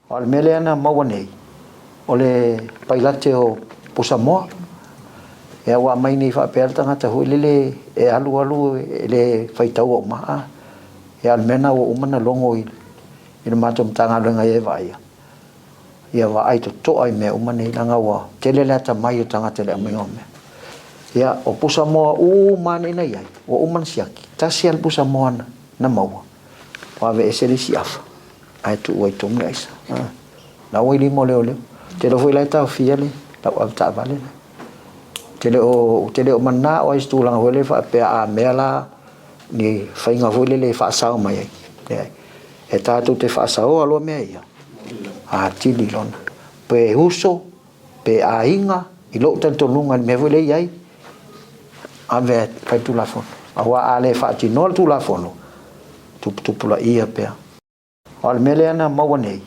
A o le mea lea na maua nei, o le pailate o pusamoa. Ia ua aumai nei faapea le tagata foi lele e alu alu e le faitaua uma. A ia o le mea lena ua uma ona logo i le matou Matagaluega e vaaia, ia vaai totoa i mea uma nei leaga ua tele le atamai o tagata i le aumaiga o mea. Ia o pusamoa uma lava nei na i ai, ua uma ona siaki, tasi lava le pusamoa na maua, ua aveese le isi afa. Ae tuu ai tonu le aisa. La ua i lima o leoleo. Ou te iloa foi la e taofia le lau avetaavale lea. Ou te le o manao lava i se tulaga foi lele faapea a mea la ni faiga foi lele e faasao mai ai. Leai. E tatou te faasaoa loa mea ia, atili lona. Pe uso, pe aiga, i lou talitonuga i le mea foi lea e i ai, ave e fai le Tulafono. Aua a le faatinoa le Tulafono, tuputupulaia pea. A o le mea lea na maua nei,